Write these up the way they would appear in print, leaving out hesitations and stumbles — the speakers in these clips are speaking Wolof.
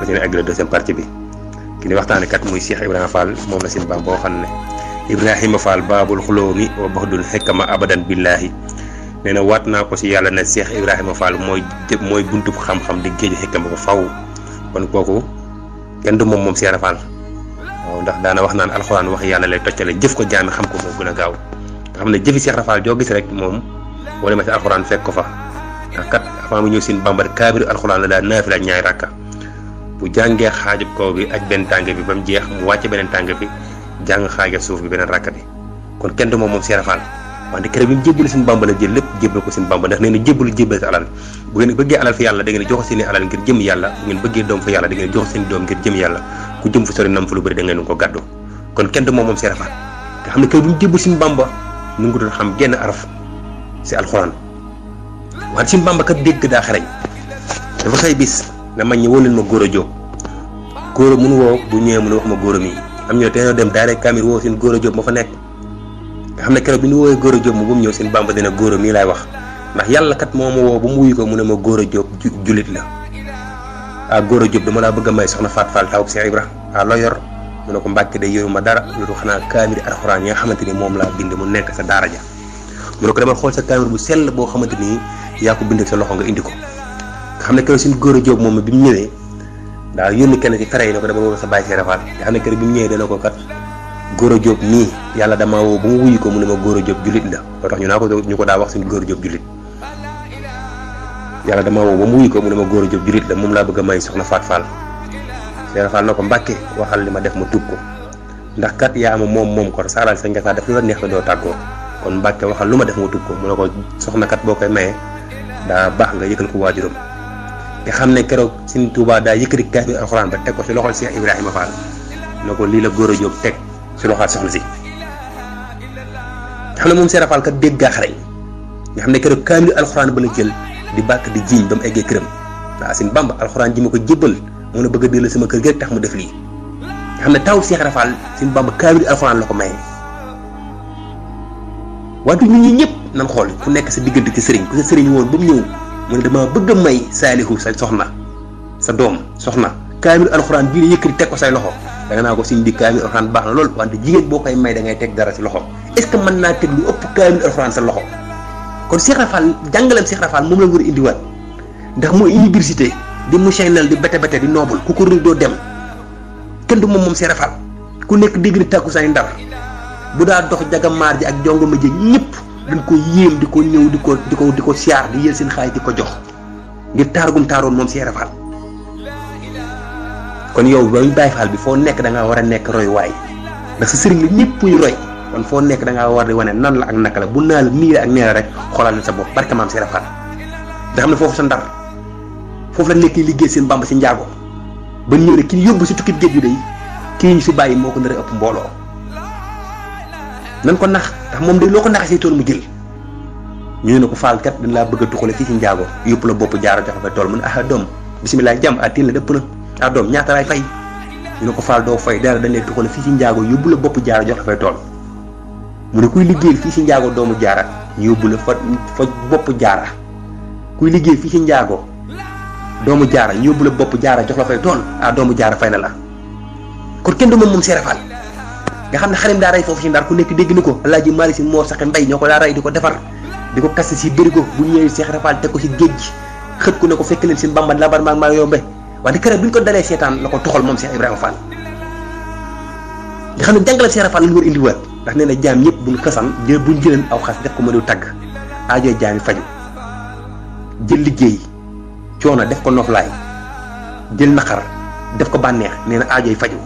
fa seen àggale deuxième partie bi ki ni waxtaane kat muy Cheikh Ibrahima Fall moom la seen Bamba boo xam ne Ibrahima Fall baabul xulóomi wa baxdul xekkama abadan billahi nee na waat naa ko si yàlla ne Cheikh Ibrahima Fall mooy buntub xam-xam di géeju xekkama ko faw kon kooku kenn du moom Cheikh Fall waaw ndax daana wax naan alxuraan wax yàlla lay toccale jëf ko jaami xam ko moo gën a gaaw nga xam ne jëfi Cheikh Fall joo gis rek moom boo demee si alxuraan fekk ko fa ndax kat avant mu ñëw seen Bamba kaabiru alxuraan la daal naafila ñaari rakka bu jàngee xaajub kaw bi ak benn tàng bi ba mu jeex mu wàcce beneen tàng bi jàng xaajab suuf bi beneen rakka bi kon kenn du moom Cheikh Fall wante keroog bi mu jébbalu seen Bamba la jël lépp jébbal ko seen Bamba ndax nee na jébbal sa alal bu ngeen bëggee alal fi yàlla da ngeen jox seen i alal ngir jëm yàlla bu ngeen bëggee doom fa yàlla da ngeen jox seen doom ngir jëm yàlla ku jëm fu sori nam fu lu bëri da ngeen ko gàddu kon kenn du moom Cheikh Fall nga xam ne keroog bi mu jébbal seen Bamba nu ngi doon xam genn araf si alxuraan wante seen Bamba kat dégg daa xarañ dafa xëy bis nga mañ ñi woo leen ma góor a jóob góor a mënu woo bu ñëwee mënu wax ma góor a mii am ñoo te dem daal kamir woo seen góor a jóob ma fa nekk nga xam ne keroog bi ñu woowee góor a jóob mu bu mu ñëw seen Bamba dina góor a mii laay wax ndax yàlla kat moo ma woo ba mu wuyu ko mu ne ma góor a jóob julit la góor a jóob dama laa bëgg a may soxna Faat Fall taw Cheikh Ibra loo yor mu ne ko Mbàkke de yoru ma dara loolu xanaa kaamir alxuraan yi nga xamante ni moom laa bind mu nekk sa daara ja mu ne ko demal xool sa kaamir bu sell boo xamante ni yaa ko bind ak sa loxo nga indi ko nga xam ne keroog suñu góor a jóob moom bi mu ñëwee daa yónni kenn ci fere yi ne ko dama woo sa bàyyi Cheikh Fall nga xam ne keroog bi mu ñëwee dana ko kat góor a jóob nii yàlla dama woo ba mu wuyu ko mu ne ma góor a jóob julit la loo tax ñu ko daa wax suñu góor a jóob julit yàlla dama woo ba mu wuyu ko mu ne ma góor a jóob julit la moom laa bëgg a may soxna Faat Fall Cheikh Fall na ko Mbàkke waxal li ma def ma tuub ko ndax kat yaa ama moom ko saaral sa nga saa def lu la neex te doo tàggoo kon Mbàkke waxal lu ma def ma tuub ko mu ne ko soxna kat boo koy mayee daa baax nga yëkkal ko waajuram nga xam ne keroog Sëriñ Tuubaa daa yëkkati kaamil alxuraan ba teg ko si loxol Cheikh Ibrahima Fall na ko lii la góor a jóob teg si loxaat soxna si nga xam ne moom Cheikh Fall kat dégg gaa xarañ nga xam ne keroog kaamil alxuraan ba la jël di bàkk di jiiñ ba mu eggee këram waaw seen Bamba alxuraan ji ma ko jébbal mu ne bëgg a delloo sama kër gi rek tax mu def lii nga xam ne taw Cheikh Fall seen Bamba kaamil alxuraan la ko maye wante ñun ñi ñëpp nan xool ku nekk sa diggante ci sëriñ ku sa sëriñ woon ba mu ñëw mu ne dama bëgg a may saalihu sa soxna sa doom soxna kaamil alxuraan bii la yëkkati teg ko say loxo da nga naa ko siñ di kaamil alxuraan baax na lool wante jigéen boo koy may da ngay teg dara si loxo est-ce que mën naa teg lu ëpp kaamil alxuraan sa loxo kon Cheikh Fall jàngaleem Cheikh Fall moom la war a indiwaat ndax mooy université di muchenal di bete di noobul ku ko rëy doo dem kenn du moom Cheikh Fall ku nekk dégg di tàkku say ndar bu daa dox jagamaar ji ak jongoma ji ñëpp dañ ko yéem di ko ñëw di ko siyaar di yël seen xaalis di ko jox ngir taarugum taaroon moom Cheikh Fall kon yow ba Baay Fall bi foo nekk da ngaa war a nekk roy waay ndax sa sëriñ la ñëppuy roy kon foo nekk da ngaa war di wane nan la ak naka la bu naa la nii la ak nee la rek xoolal sa bopp barke maam Cheikh Fall da xam ne foofu sa ndar foofu la nekk liggéey seen Bamba si njaago ba ñëw ne ki ñu yóbbu si tukki géej gi day kii ñu si bàyyi moo ko nar a ëpp mbooloo nan ko nax ndax moom de loo ko naxee si tool mu jël ñu ne ko Fall kat dañ laa bëgg a tuxale fii si njaago yëpp la bopp jaaro jox fa tool mu ne doom bisimilah jàmm tiin la dëpp na doom ñaata laay fay ñu ne ko Fall doo fay dara dañ lay tuxale fii si njaago yóbbu la bopp jaaro jox fay tool mu ne kuy liggéey fii si njaago doomu jaara ñu yóbbu la fa bopp jaara kuy liggéey fii si njaago doomu jaara ñu yóbbu la bopp jaara jox la fay tool doomu jaara fay na la kon kenn du moom Cheikh Fall nga xam ne xarim daa rey foofu si ndar ku nekk dégg ni ko Alaaji Maalik Si moo saxe mbay ñoo ko daa rey di ko defar di ko kaste si bërigo bu ñëwee Cheikh Fall teg ko si géej gi xët ku ne ko fekk leen seen Bamba labar maag maa yombe wante keroog bi ñu ko dalee seetaan la ko toxal moom Cheikh Ibrahima Fall nga xam ne jàngale Cheikh Fall lañu war indiwaat ndax nee na jaam ñëpp buñ xasan buñ jëleen aw xas def ko ma diw tagg aajooy jaami faju jël liggéey coono def ko noflaay jël naqar def ko bànneex nee na aajooy faju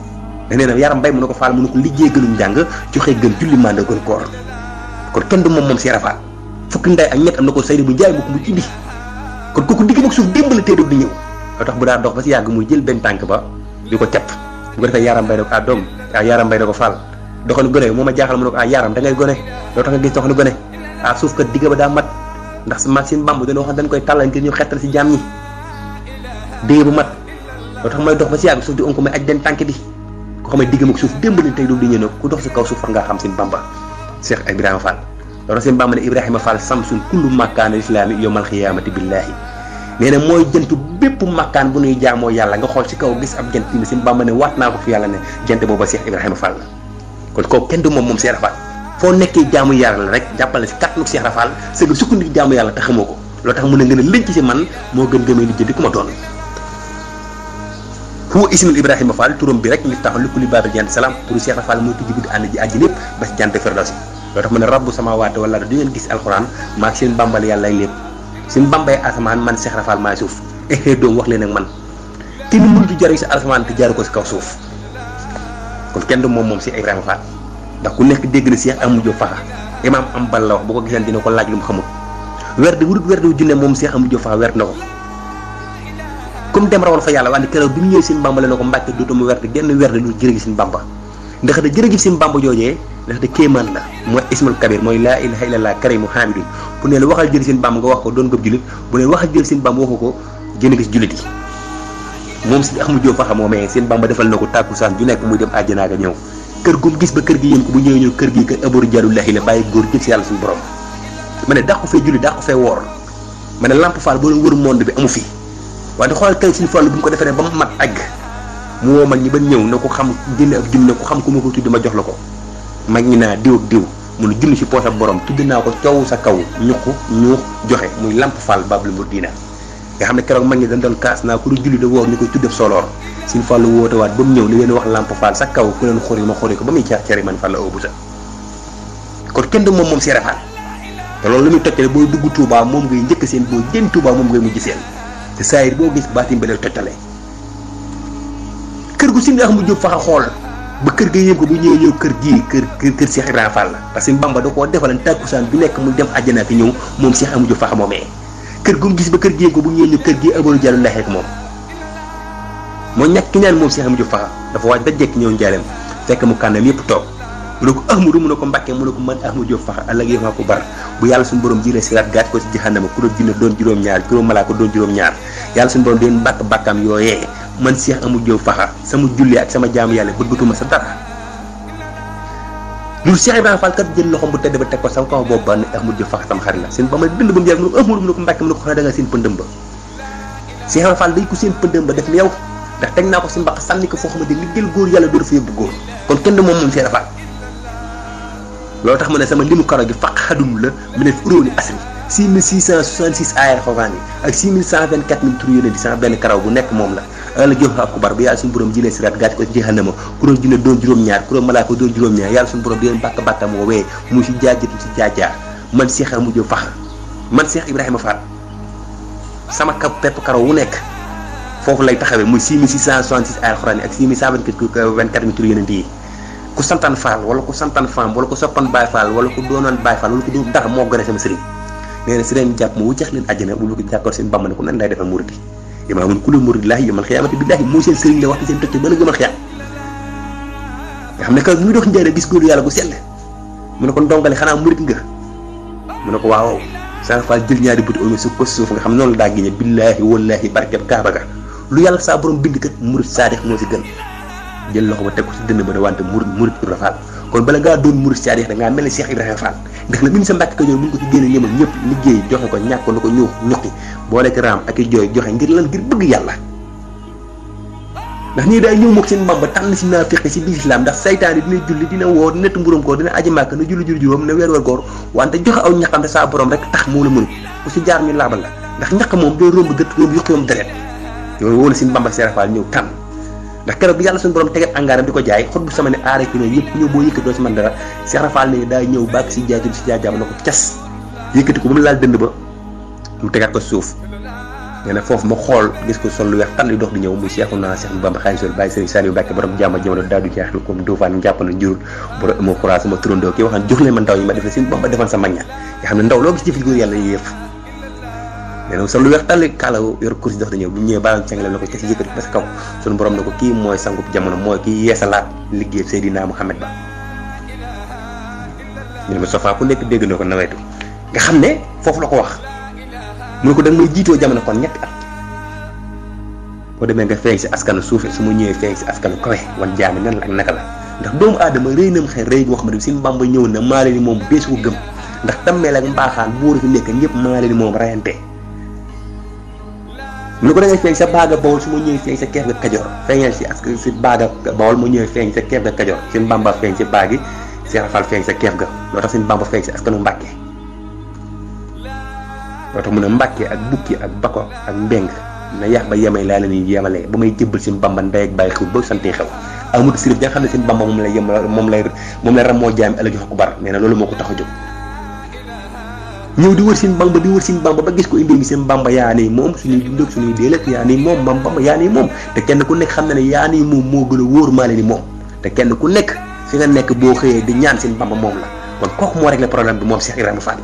nee na yaram mbay mu ne ko Fall mu ne ko liggéey gënum njàng joxe gën julli manda gën koor kon kenn du moom Cheikh Fall fukki nday ak ñett am na ko sayri bu jaay mu ko mu indi kon kooku digg ak suuf démb la téedoog di ñëw loo tax bu daa dox ba si yàgg muy jël benn tànk ba di ko tepp bu ko defee yaram mbay ne ko doom yaram mbay ne ko Fall doxal gone moo ma jaaxal mu ne ko yaram da ngay gone loo tax nga gis doxal gone suuf kat digg ba daa mat ndax ma seen Bamba dañoo xam dañ koy tàllal ngir ñu xettal si jaam ñi dégg bu mat loo tax may dox ba si yàgg suuf di on ko may aj benn tànk bi ko xam ne diggam ak suuf démb lañ tey doog di ñëw nag ku dox si kaw suuf war ngaa xam seen Bamba Cheikh Ibrahima Fall loolu seen Bamba ne Ibrahima Fall samsun kullu makkaana islaami yawmal xiyaamati billaahi nee na mooy jëntu bépp makkaan bu nuy jaamoo yàlla nga xool ci kaw gis ab jant ni Sëñ Bamba ne waat naa ko fi yàlla ne jant booba Cheikh Ibrahima Fall la kon kooku kenn du moom Cheikh Rafal foo nekkee jaamu yàlla la rek jàppale si kattanu Cheikh Rafal sëgg sukkandiku jaamu yàlla te xamoo ko loo tax mun a gën a lënc si man moo gën gëmee li jëndi ku ma doon fu ismul Ibrahima Fall turam bi rek li tax lu ko li baabil jant salaam pour Cheikh Rafal mooy tijji bi ànd ji àjji lépp ba si jant Firdawsi loo tax mu ne rabbu samaawaati wala du ngeen gis alxuraan maag seen bambal yàlla lépp seen bambay asamaan man Cheikh Rafal maay suuf doom wax leen ak man te ni mënutu jaru si asamaan te jaru ko si kaw suuf kon kenn du moom si Ibrahima Fall ndax ku nekk dégg na Cheikh Amadou Diop Faxa imaam am bal la wax bu ko giseen dina ko laaj lu mu xamul werd wurut werdu junne moom Cheikh Amadou Diop Faxa werd na ko comme dem rawal fa yàlla wante keroog bi mu ñëwee seen bamba la ne ko mbàkke dootuma werd genn werd lu jërëjëf seen bamba ndax da jërëjëf seen bamba joojee ndax da kéemaan la mooy ismul kabir mooy laa ilaha illallah karimu hamidun bu ne la waxal jël seen bamba nga wax ko doon gëb julit bu ne waxal jël seen bamba waxu ko gën a gis julit yi moom si Amadou Diop Faxa moomee seen bamba defal na ko tàkkusaan ju nekk muy dem àjjana ga ñëw kër gum gis ba kër gi yéen ko bu ñëwee ñëw kër gi kër aboru jalullahi la bàyyi góor jël si yàlla suñu borom ma ne dàqu fee julli dàqu fee woor ma ne Lamp Fall boo doon wër monde bi amu fi wante xoolal kay suñu Fall bu ñu ko defaree ba mu mat àgg mu woo mag ñi ba ñëw na ko xam génne ak junne ko xam ku ma ko tudd ma jox la ko mag ñi naa diw ak diw mu ne junni si poosam borom tudd naa ko coow sa kaw ñuqu ñuux joxe muy Lamp Fall Babul Mouridina nga xam ne keroog mag ñi dañ doon kaas naa ku du julli da woor ni koy tuddef soloor suñu Fall woote waat ba mu ñëw ni leen wax Lamp Fall sa kaw ku leen xori ma xori ko ba muy ceex ceri man Fall la bu sa kon kenn du moom Cheikh Rafal te loolu lu muy toccale booy dugg Touba moom ngay njëkk seen boo jën Touba moom ngay mujj seen te saayir boo gis baatim ba lay toccale kër gu Sëñ Ahmadou Diop Faxa xool ba kër ga yéem ko bu ñëwee ñëw kër gii kër Cheikh Ibrahima Fall la parce que Bamba da koo defalan tàkkusaan bi nekk mu dem àjjana ak ñëw moom Cheikh Ahmadou Diop Faxa moomee kër gu mu gis ba kër gi yéem ko bu ñëwee ñëw kër gii aboru jàllu ndaxee ak moom moo ñàkk ki ñaan moom Cheikh Ahmadou Diop Faxa dafa waaj ba jekk ñëw njaareem fekk mu kànnam yëpp toog mu ne ko Ahmadou mu ne ko Mbàkke mu ne ko man Ahmadou Diop Faxa àllak yow maa ko bar bu yàlla suñu borom jilee siraat gaaj ko ci jahannama ku doon junne doon juróom-ñaar juróom malaaka doon juróom-ñaar yàlla suñu borom deen mbàkk bàkkam yooyee man Cheikh Ahmadou Diop Faxa sama julli ak sama jaamu yàlla bëggatuma sa dara loolu Cheikh Ibrahima Fall kat jël loxom bu tedd ba teg ko sama kaw boobu ba ne Ahmadou Diop Faxa sama xarit la seen ba ma dënd ba mu yàgg mu ne ko Ahmadou mu ne ko Mbàkke mu ne ko xanaa da nga seen pëndëm ba Cheikh Ibrahima Fall day ko seen pëndëm ba def ni yow ndax teg naa ko si mbaq sànni ko foo xamante ni liggéeyal góor yàlla door fa yóbbu góor kon kenn du moom Cheikh Rafal loolu tax ma ne sama limu karo gi faq xadum la mu ne uróoni asri 6666 aaya alxuraan yi ak 6124 000 tur yónne di sama benn karaw bu nekk moom la ala jox ak kubar bu yàlla suñu borom jilee siraat gàcc ko ci jahannama ku doon junne doon juróom-ñaar ku doon malaaka doon juróom-ñaar yàlla suñu borom di leen bàkk bàkkam woowee muy si jaajëtu si jaajaar man Cheikh Ahmadou Diop Faxa man Cheikh Ibrahima Fall sama pepp karaw wu nekk foofu lay taxawee muy 6666 aaya alxuraan yi ak 6124 000 tur yónne yi ku santaan Fall wala ku santaan Fam wala ku soppan Baye Fall wala ku doonoon Baye Fall wala ku doon dara moo gën a sama sëriñ nee na si leen jàpp ma wuccax leen àjjana bu ko jàkkoor seen Bamba ne ko nan lay defal murid yi maa mun ku la murid laahi yomal xiyaamati billaahi moo seen sëriñ la waxtu seen tocc ba na gëmal xiyaam nga xam ne que muy dox njëriñ gis góor yàlla gu sell mu ne ko ndongale xanaa murid nga mu ne ko waaw Cheikh Fall jël ñaari bët omi su ko suuf nga xam noonu la daa génne billaahi wallaahi barkeb kaaba ga lu yàlla saa borom bind kat murid saadix moo si gën jël loxo ba teg ko si dënn ba ne wante murid Ibra Fall kon bala ngaa doon murid saadix da ngaa mel ni Cheikh Ibrahima Fall ndax la min sa Mbàkke Kajoor bu ñu ko ci génne ñëmal ñëpp liggéey joxe ko ñàkk ko na ko ñuux ñuqi boo lekk raam ak i jooy joxe ngir lan ngir bëgg yàlla ndax ñii daay ñëw mook seen Bamba tànn si naa fexe si biir islam ndax saytaan yi dina julli dina woor dina nett mburóom koor dina aji màkk na julli juróom na weer koor wante joxe aw ñaqam te saa borom rek tax moo la mënu ku si jaar ñu laabal la ndax ñaq moom doo romb gët romb yuqi moom deret yooyu wóolu seen Bamba Cheikh Fall ñëw tànn ndax keroog bi yàlla suñu borom tegal angaaram di ko jaay xot bu sama ne aare ki ne yëpp ñëw boo yëkkati doo si man dara Cheikh Rafal ne daa ñëw bàgg si jaajëm si jaajaam na ko cas yëkkati ko ba mu laal dënd ba mu tegaat ko suuf nee na foofu ma xool gis ko sol lu weex tànn dox di ñëw muy Cheikhouna Cheikh Bamba Xaadimu Rasuul bàyyi Sëriñ Saliou Mbàkke borom jàmm jamono daa du jeexal comme Dofane jàpp na jurul borom moo xuraas sama turandoo kii waxaan jox leen ma ndaw ñi ma def si Bamba defal sa mag ña nga xam ne ndaw loo gis jëfal góor yàlla yëf nee na sol lu weex tàlli kaalaw yor kursi dox di ñëw bu ñëwee baal cengale na ko ca si yëkkati ba sa kaw suñu borom na ko kii mooy sangub jamono mooy kii yeesalaat liggéey Seydina Muhammad ba ñu ne ma Sofa ku nekk dégg na ko nawetu nga xam ne foofu la ko wax mu ne ko da nga may jiitoo jamono kon ñetti at boo demee nga feeñ si askanu suufe su ma ñëwee feeñ si askanu kawe wan jaami nan la ak naka la ndax doomu aadama rëy nam xëy rëy goo xam ne Sëñ Bamba ñëw na maa leen ni moom beesu ko gëm ndax tammeel ak mbaaxaan buuru fi nekk ñëpp maa leen ni moom rayante mu ne ko da ngay feeñ sa baaga Bawol su ma ñëwee feeñ sa keef ga Kajoor feeñal si ak si baaga Bawol mu ñëwee feeñ sa keef ga Kajoor seen Bamba feeñ si baagi Cheikh Rafal feeñ sa keef ga loo tax seen Bamba feeñ si askanu Mbàkke loo tax mu ne Mbàkke ak bukki ak bako ak mbeng na yax ba yemay laa leen yemalee ba may jëbbal seen Bamba ndey ak bàyyi xew ba santee xew Amadou Sirif nga xam ne seen Bamba moom lay yem moom lay ram moo jaam ëllëg jox ko bar nee na loolu moo ko tax a jóg ñëw di wër seen Bamba ba gis ko indi ngi seen Bamba yaa nii moom suñuy dund ak suñuy dee yaa nii moom Bamba yaa nii moom te kenn ku nekk xam na ne yaa nii moom moo gën a wóor maa leen ni moom te kenn ku nekk fi nga nekk boo xëyee di ñaan seen Bamba moom la kon kooku moo réglé problème bi moom Cheikh Ibrahima Fall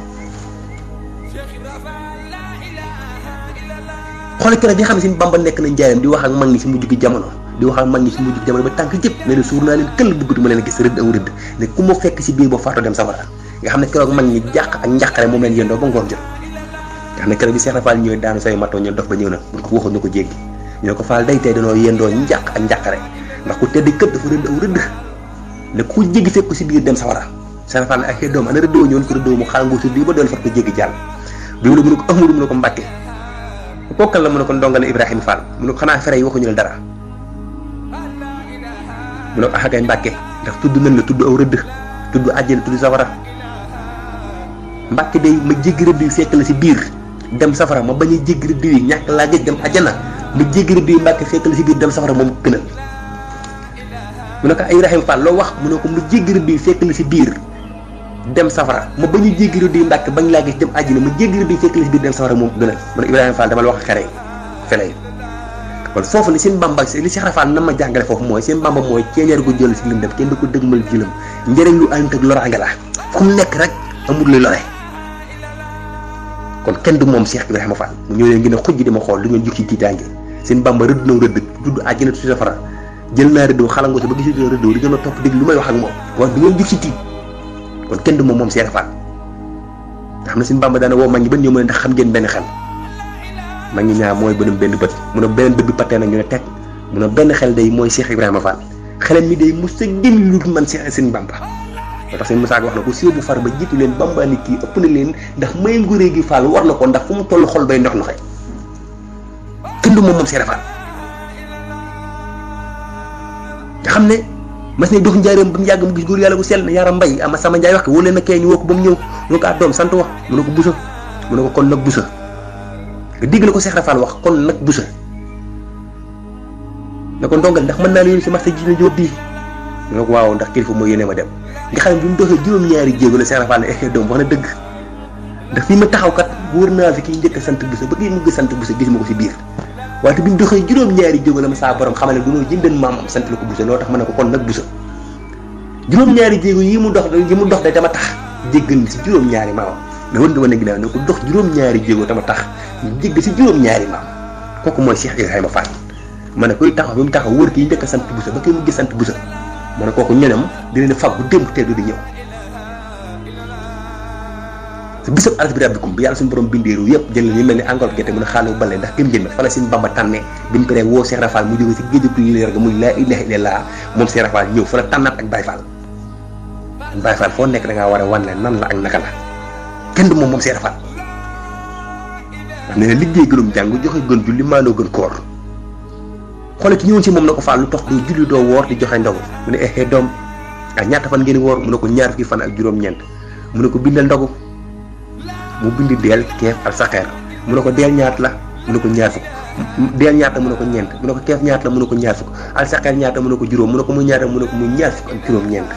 xoolal keroog bi nga xam ne seen Bamba nekk na njaayam di wax ak mag ñi si mujj gi jamono ba tànk jëpp ne suur naa leen këll bëggatuma leen gis rëdd aw rëdd ne ku ma fekk si biir ba faatu dem safara nga xam ne keroog mag ñi jàq ak njàqare moom leen yëndoo ba ngoon jot nga xam ne keroog bi Cheikh Rafal ñëwee daanu say matoo ñu dof ba ñëw na buñ ko waxoon ñu ko jéggi ñu ne ko Fall day tey danoo yëndoo njàq ak njàqare ndax ku tedd kët dafa rëdd aw rëdd ne ku jéggi fekk ko si biir dem safara Cheikh Rafal ne ak xëy doom ana rëddoo ñëwoon ko rëddoo mu xaal nguusu di ba doon far ko jéggi jàll bi mu ne ko Ahmadu mu ne ko Mbàkke kookal la mu ne ko ndongal Ibrahima Fall mu ne ko xanaa fere yi waxuñu la dara mu ne ko axagay Mbàkke ndax tudd nañ la tudd aw rëdd tudd àjjana tudd safara Mbàkke day ma jéggi rëdd yi fekk la si biir dem safara ma bañ a jéggi rëdd yi ñàkk laa gëj dem àjjana ma jéggi rëdd yi Mbàkke fekk la si biir dem safara moom gënal mu ne ko Ibrahima Fall loo wax mu ne ko mu jéggi rëdd yi fekk la si biir dem safara ma bañ a jéggi rëdd yi Mbàkke bañ laa gis dem àjjana ma jéggi rëdd yi fekk la si biir dem safara moom gënal mu ne Ibrahima Fall dama la wax xere fele kon foofu li seen Bamba li Cheikh Rafal na ma jàngale foofu mooy seen Bamba mooy ceeñeer gu jël si lëndëm kenn du ko dëgmal jilam njëriñ lu ànd ak loraange la fu mu nekk rek amul lu lore kon kenn du moom Cheikh Ibrahima Fall mu ñëw leen gën a xujj di ma xool lu ngeen jug ci tiitaange seen Bamba rëdd na rëdd tudd àjjana tudd safara jël naa rëdd xalango si ba gis rëdd di gën a topp dégg lu may wax ak moom wax du ngeen jug ci tiit kon kenn du moom Cheikh Rafal nga xam ne seen Bamba daana woo mag ñi ba ñëw mu ne ndax xam ngeen benn xel ma ngi ñaar mooy benn bët mu ne beneen bët bi pattee na ñu ne teg mu ne benn xel day mooy Cheikh Ibrahima Fall xelam mi day mos a génn lu man seen Bamba moo tax seen Musaa wax na ko siiw bu far ba jiitu leen Bamba ni kii ëpp na leen ndax may ngurée gi Fall war na ko ndax fu mu toll xol bay ndox ndoxe kenn du moom Cheikh Fall nga xam ne mas ne dox njaareem ba mu yàgg mu gis góor yàlla gu sell na yaaram mbay ama sama njaay wax ko woo leen na kee ñu woo ko ba mu ñëw mu ne ko doom sant wax mu ne ko busa mu ne ko kon nag busa nga dégg la ko Cheikh Rafal wax kon nag busa ne ko ndongal ndax mën naa la yónni si marché ji na jóob bii mu ne ko waaw ndax kilifa mooy yéene ma dem nga xam ne bi mu doxee juróom-ñaari jéego la Cheikh Rafal ne doom wax na dëgg ndax fii ma taxaw kat wóor naa fi kii njëkk a sant busa ba kii mugg sant busa gis ma ko si biir waaye bi mu doxee juróom-ñaari jéego la ma saa borom xamal ne du noo jëndan maamam sant la ko busa loo tax ma ne ko kon nag busa juróom-ñaari jéego yi mu dox de dama tax jéggal si juróom-ñaari maamam mais wën nga wane ginnaaw ne ko dox juróom-ñaari jéego dama tax ñu jégg si juróom-ñaari maam kooku mooy Cheikh Ibrahima Fall ma ne koy taxaw bi mu taxaw wër kii njëkk a sant busa ba kii mujj sant busa ma ne kooku ñenam di leen fàggu démb te du di ñëw sa bisab aras bi rabbikum bi yàlla suñu borom bindeeru yëpp jël ñu mel ni engol gerte mën a xaalu bale ndax gëm ngeen ma fa la seen Bamba tànnee bi mu paree woo Cheikh Rafal mu jóge si géejëtu yi leer ga muy laa ilaha illallah moom Cheikh Rafal ñëw fa la tànnaat ak Baye Fall Baye Fall foo nekk da ngaa war a wan ne nan la ak naka la kenn du moom Cheikh Rafal ndax nee na liggéey gënum jàng joxe gën julli maanoo gën koor xoole ki ñëwoon si moom na ko Fall lu tax doo julli doo woor di joxe ndogu mu ne doom ak ñaata fan ngeen woor mu ne ko ñaar fukki fan ak juróom-ñeent mu ne ko bindal ndogu mu bind deel keef ak saxeer mu ne ko deel ñaat la mu ne ko ñaar fukk deel ñaata mu ne ko ñeent mu ne ko keef ñaata la mu ne ko ñaar fukk al saxeer ñaata mu ne ko juróom mu ne ko muy ñaata mu ne ko muy ñaar fukk ak juróom-ñeent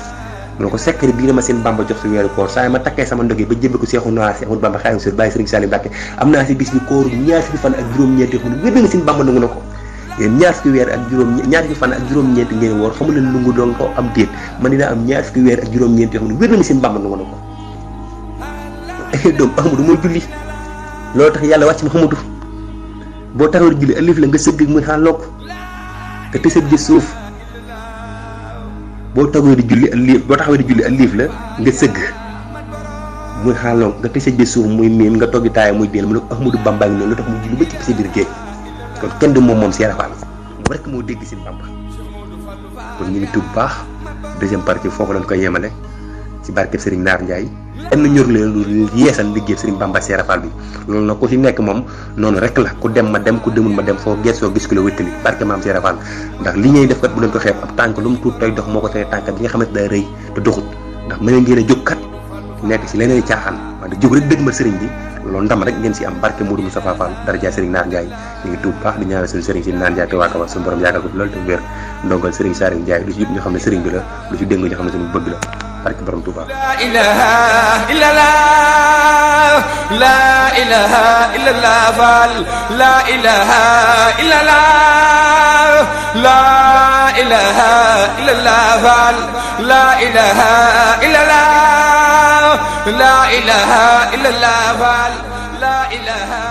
mu ne ko secret bii ma seen Bamba jox si weeru koor saa yi ma takkee sama ndog yi ba jëmbe ko Seexu Naa Seexul Bamba Xaadimu Rasuul bàyyi Sëriñ Saliou Mbàkke am naa si bis bi kooru ñaar fukki fan ak juróom-ñeent yoo xam ne wér na seen Bamba nangu na ko yéen ñaar fukki weer ak ñaar fukki fan ak juróom-ñeent ngeen woor xamu leen lungu doon ko am déet man dinaa am ñaar fukki weer ak juróom-ñeent yoo xam ne wér na seen Bamba nangu na ko doom Ahmadu mooy julli loolu tax yàlla wàcc Muhammadu boo taxaw julli alif la nga sëgg muy xaaloo ko nga tësat gis suuf boo taxawee di julli alif la nga sëgg muy xaaloo nga tësat gis suuf muy miim nga toggi taaya muy déen mu ne ko Ahmadu Bamba ngi noonu lu tax mu julli ba ci sa biir géej kon kenn du moom Cheikh Rafal moom rek moo dégg seen Bamba kon ñu ngi tudd baax deuxième partie foofu lañ koy yemale ci barkeb Serigne Naar Ndiaye kenn ñor leen lu yeesal liggéey Serigne Bamba Cheikh Fall bi loolu nag ku ci nekk moom noonu rek la ku dem ma dem ku demul ma dem foo gëstoo gis ko la wéttali barke maam Cheikh Fall ndax li ngay def kat bu leen ko xeeb ab tànk lu mu tuut tey dox moo ko tey tànk bi nga xamante daa rëy te doxut ndax mën ngeen a jóg kat nekk ci leneen caaxaan waaye da jóg rek dëgg ma Serigne bi loolu ndam rek ngeen ci am barke Modou Moustapha Fall daraja Serigne Naar Ndiaye ñu ngi tuub baax di ñaanal suñu Serigne si Naar Ndiaye te waa Kawa suñu borom yàggal ko fi loolu te wér ndongal Serigne Saliou Ndiaye lu ci jub ñu xam ne Serigne bi la lu ci dëng ñu xam ne suñu bëgg la barke borom Touba. La ilaha illallah, la ilaha illallah Fall, la ilaha illallah, la ilaha illallah Fall, la ilaha illallah, la ilaha illallah Fall, la ilaha